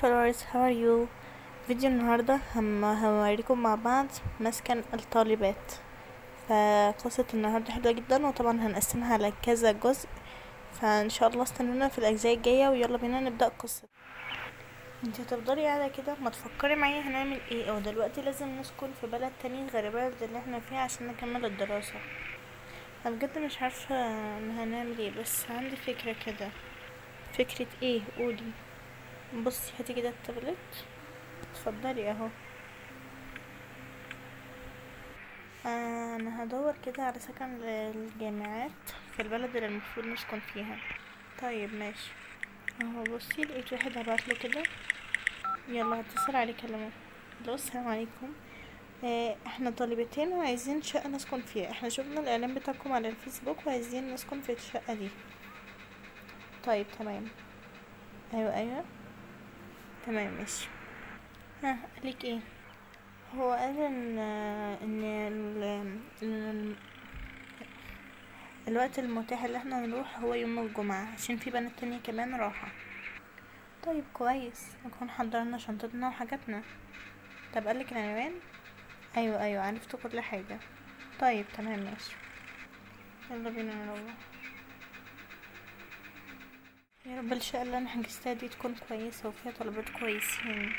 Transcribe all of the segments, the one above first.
Followers, how are you؟ فيديو النهاردة هوريكم مع بعض مسكن الطالبات. فقصة النهاردة حلوة جدا، وطبعا هنقسمها على كذا جزء، فان شاء الله استنونا في الاجزاء الجاية. ويلا بينا نبدأ قصة. انتي هتفضلي قاعدة كده ما تفكري معايا هنعمل ايه، او دلوقتي لازم نسكن في بلد تاني غير البلد اللي احنا فيها عشان نكمل الدراسة. انا بجد مش عارفة هنعمل ايه، بس عندي فكرة كده. فكرة ايه؟ قولي. بصي هاتي كده التابلت. اتفضلي اهو. انا هدور كده على سكن للجامعات في البلد اللي المفروض نسكن فيها. طيب ماشي اهو. بصي لقيت واحد هبعتله كده، يلا هتصل عليه كلمه. الو السلام عليكم. احنا طالبتين وعايزين شقة نسكن فيها، احنا شفنا الاعلان بتاعكم على الفيسبوك وعايزين نسكن في الشقة دي. طيب تمام. ايوه ايوه تمام ماشي. ها قالك ايه؟ هو قال ان الوقت المتاح اللي احنا نروح هو يوم الجمعة، عشان في بنات تانية كمان راحة. طيب كويس، نكون حضرنا شنطتنا وحاجاتنا. طب قالك العنوان؟ ايوه ايوه عرفت كل حاجة. طيب تمام ماشي، يلا بينا نروح. يا رب الشقة اللي انا حجزتها دي تكون كويسة وفيها طلبات كويسين.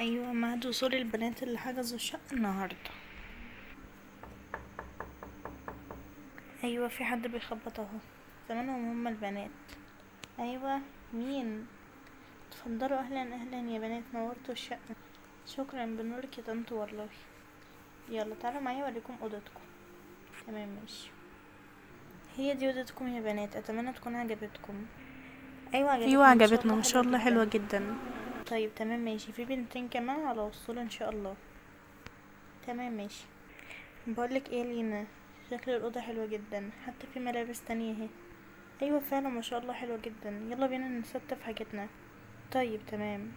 ايوه ميعاد وصول البنات اللي حجزوا الشقة النهاردة. ايوه في حد بيخبط اهو، زمانهم هما البنات. ايوه مين؟ اتفضلوا. اهلا اهلا يا بنات، نورتوا الشقة. شكرا، بنورك يا طنط والله. يلا تعالوا معايا اوريكم اوضتكم. تمام ماشي، هي دي اوضتكم يا بنات، اتمنى تكون عجبتكم. ايوه عجبتنا، ايوه ما شاء عجبتنا الله ما شاء حلوة الله جدا. حلوة جدا. طيب تمام ماشي، في بنتين كمان على وصول ان شاء الله. تمام ماشي. بقولك ايه يا لينا، شكل الاوضه حلوه جدا، حتى في ملابس تانية اهي. ايوه فعلا ما شاء الله حلوه جدا، يلا بينا نستف حاجتنا. طيب تمام.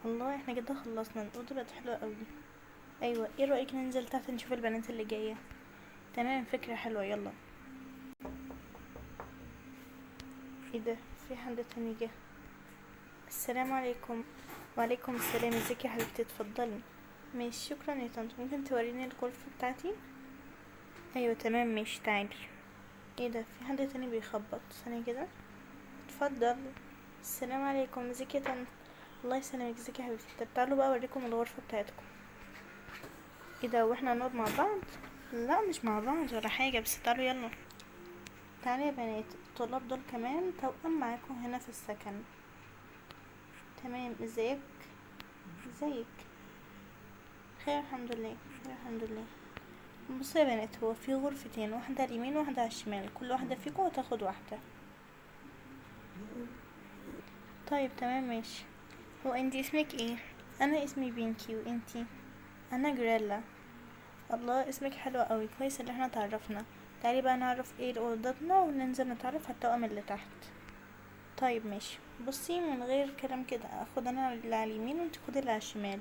والله احنا كده خلصنا، الاوضه بقت حلوه قوي. ايوه ايه رايك ننزل تحت نشوف البنات اللي جايه؟ تمام فكره حلوه، يلا. ايه ده، في حد تاني جه؟ السلام عليكم. وعليكم السلام، ازيك يا حبيبتي؟ اتفضلي. ماشي شكرا يا طنط، ممكن توريني الغرفه بتاعتي؟ ايوه تمام ماشي تعالي. ايه ده، في حد تاني بيخبط، ثانيه كده. اتفضل. السلام عليكم، ازيك يا طنط؟ الله يسلمك، ازيك يا حبيبتي؟ طب تعالوا بقى اوريكم الغرفه بتاعتكم. ايه ده، واحنا هنقعد مع بعض؟ لا مش مع بعض ولا حاجه، بس تعالوا يلا. تعالوا يا بنات، الطلاب دول كمان توأم معاكم هنا في السكن. تمام ازيك؟ ازيك؟ خير الحمد لله. خير الحمد لله. بصوا يا بنات، هو في غرفتين، واحدة على اليمين وواحدة على الشمال، كل واحدة فيكم هتاخد واحدة. طيب تمام ماشي. هو انتي اسمك ايه؟ انا اسمي بينكي، وانتي؟ انا جريلا. الله اسمك حلو قوي، كويس اللي احنا اتعرفنا. تعالي بقى نعرف ايه اوضتنا وننزل نتعرف على التوأم اللي تحت. طيب ماشي. بصي من غير كلام كده، اخد انا اللي على اليمين وانتي خدي اللي على الشمال.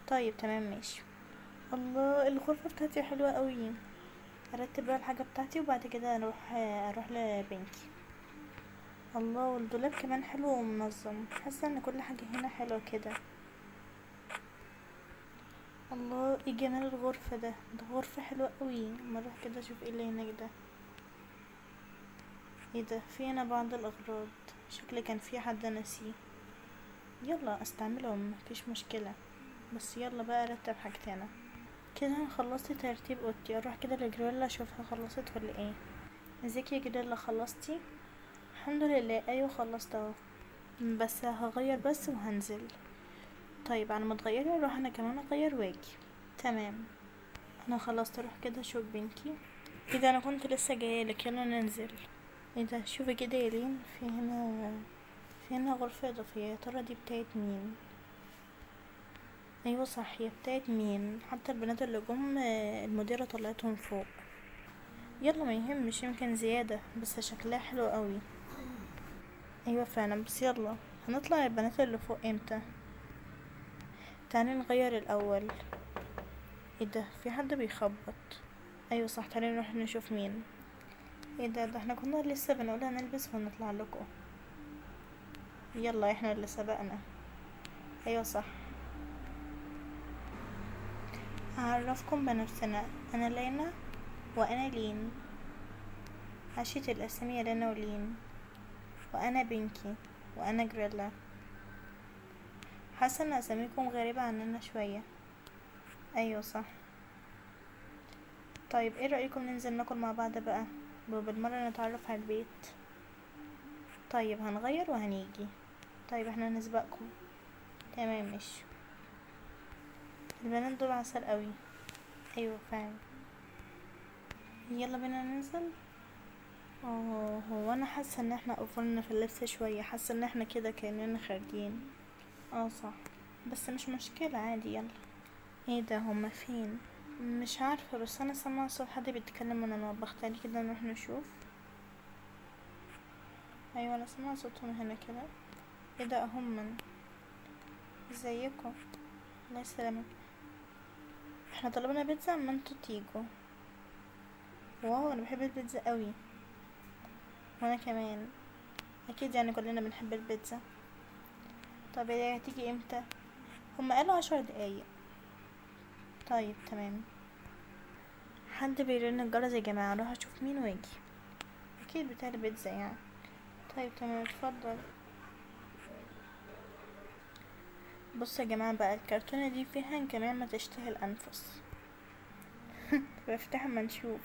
طيب تمام ماشي. الله الغرفة بتاعتي حلوة قوي. ارتب بقى الحاجة بتاعتي وبعد كده اروح لبنكي. الله والدولاب كمان حلو ومنظم، حاسة ان كل حاجة هنا حلوة كده. الله ايه جمال الغرفة ده، ده غرفة حلوة قوي. اما اروح كده اشوف ايه اللي هناك ده. ايه ده، في هنا بعض الاغراض، شكل كان في حد ناسيه. يلا استعملهم مفيش مشكلة، بس يلا بقى ارتب حاجتي انا كده. انا خلصت ترتيب اوضتي، اروح كده لجريلا اشوفها خلصت ولا ايه. ازيك يا جريلا، خلصتي؟ الحمد لله ايوه خلصت اهو، بس هغير بس وهنزل. طيب على ما تغيري اروح انا كمان اغير واجي. تمام انا خلصت، اروح كده اشوف بنكي. ايه ده انا كنت لسه جايلك، يلا ننزل. ايه ده شوفي كده يا لين، في هنا غرفة اضافية، يا ترى دي بتاعت مين؟ ايوه صح هي بتاعت مين، حتى البنات اللي جم، المديرة طلعتهم فوق. يلا ما يهمش يمكن زيادة، بس شكلها حلو قوي. ايوه فعلا، بس يلا هنطلع البنات اللي فوق امتى؟ تعالي نغير الاول. ايه ده؟ في حد بيخبط. ايوه صح، تعالي نروح نشوف مين. ايه ده؟ ده احنا كنا لسه بنقول هنلبس ونطلع لكم. يلا احنا اللي سبقنا. ايوه صح. هعرفكم بنفسنا، انا لانا. وانا لين. عشت الاسامي يا لانا ولين. وانا بينكي. وانا جريلا. حاسه ان اساميكم غريبه عننا شويه. ايوه صح. طيب ايه رايكم ننزل ناكل مع بعض بقى، وبالمره نتعرف على البيت؟ طيب هنغير وهنيجي. طيب احنا هنسبقكم. تمام ماشي. البنات دول عسل قوي. ايوه فعلا. يلا بينا ننزل. اه هو انا حاسه ان احنا قفلنا في اللبس شويه، حاسه ان احنا كده كاننا خارجين. اه صح، بس مش مشكله عادي. يلا. ايه ده؟ هما فين؟ مش عارفه، بس انا سامعه صوت حد بيتكلم من المطبخ. تعالي كده نروح نشوف. ايوه انا سامعه صوتهم هنا كده. ايه ده؟ هم ازيكم؟ الله يسلمك. احنا طلبنا بيتزا اما انتوا تيجوا. wow انا بحب البيتزا قوي. وانا كمان. اكيد يعني كلنا بنحب البيتزا. طب هي هتيجي امتى؟ هما قالوا 10 دقايق. طيب تمام. حد بيرن الجرس يا جماعة، اروح اشوف مين واجي. اكيد بتاع البيتزا يعني. طيب تمام اتفضل. بصوا يا جماعة بقى، الكرتونة دي فيها كمان ما تشتهي الانفس. طب افتحها ما نشوف.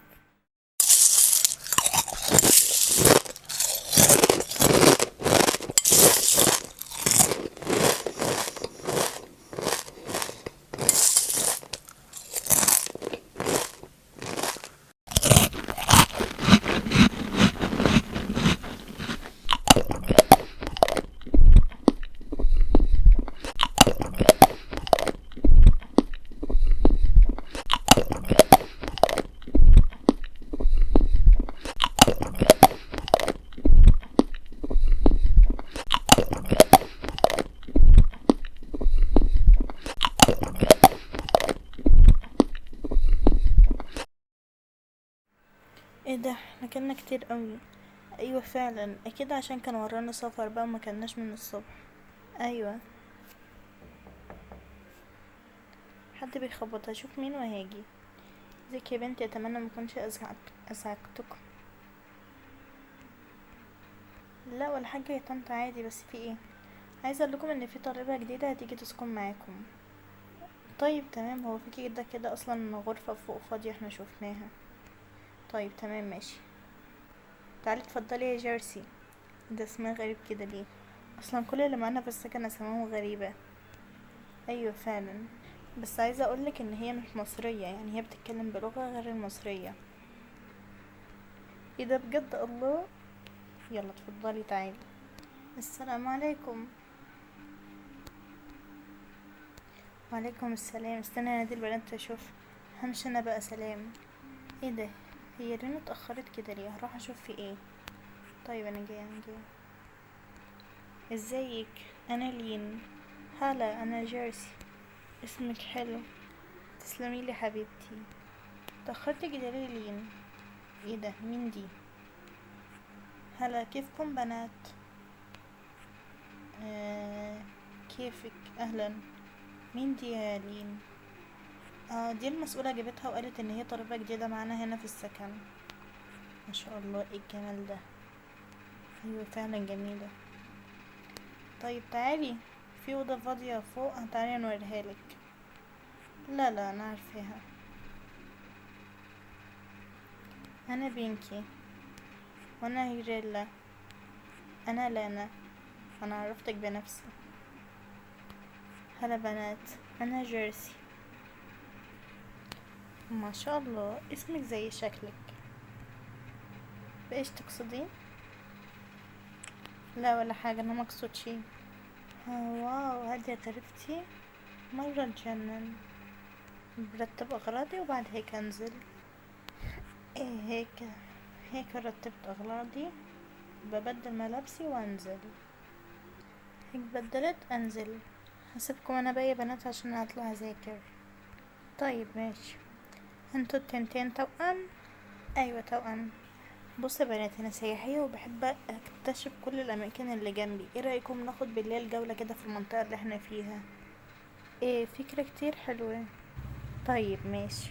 ايه ده؟ احنا كلنا كتير قوي. ايوه فعلا، اكيد عشان كان ورانا سفر بقى وما كلناش من الصبح. ايوه. حد بيخبط، هشوف مين وهاجي. ازيك يا بنتي؟ اتمنى ما اكونش ازعجتكم. لا ولا حاجه يا طنط، عادي. بس في ايه؟ عايزه اقول لكم ان في طالبه جديده هتيجي تسكن معاكم. طيب تمام. هو في كده كده اصلا غرفه فوق فاضيه احنا شوفناها. طيب تمام ماشي. تعالي اتفضلي يا جيرسي. ده اسمها غريب كده ليه؟ اصلا كل اللي معانا في السكن اساميهم غريبه. ايوه فعلا، بس عايزه اقولك ان هي مش مصريه، يعني هي بتتكلم بلغه غير المصريه. ايه ده بجد؟ الله. يلا اتفضلي تعالي. السلام عليكم. وعليكم السلام. استنى يا نادي البنات اشوف. همشي انا بقى، سلام. ايه ده؟ هي ليه اتاخرت كده ليه؟ هروح اشوف في ايه. طيب انا جايه، انا جايه. ازيك؟ انا لين. هلا، انا جيرسي. اسمك حلو. تسلمي لي حبيبتي. اتاخرتي كده ليه لين؟ ايه ده؟ مين دي؟ هلا، كيفكم بنات؟ كيفك؟ اهلا. مين دي يا لين؟ دي المسؤولة جابتها وقالت ان هي طالبة جديدة معانا هنا في السكن. ما شاء الله، ايه الجمال ده؟ ايوه فعلا جميلة. طيب تعالي، في اوضة فاضية فوق، تعالي نوريها لك. لا لا انا عارفاها. انا بينكي. وانا هيريلا. انا لانا. انا عرفتك بنفسي. هلا بنات، انا جيرسي. ما شاء الله اسمك زي شكلك. بايش تقصدين؟ لا ولا حاجة، انا ما اقصد شي. واو، هذه غرفتي مرة تجنن. برتب اغراضي وبعد هيك انزل. ايه هيك هيك رتبت اغراضي، ببدل ملابسي وانزل. هيك بدلت انزل. هسيبكم انا بقى يا بنات عشان اطلع اذاكر. طيب ماشي. انتوا التنتين توأم؟ ايوه توأم. بصوا يا بنات، انا سياحية وبحب اكتشف كل الاماكن اللي جنبي. ايه رأيكم ناخد بالليل جولة كده في المنطقة اللي احنا فيها؟ ايه، فكرة كتير حلوة. طيب ماشي.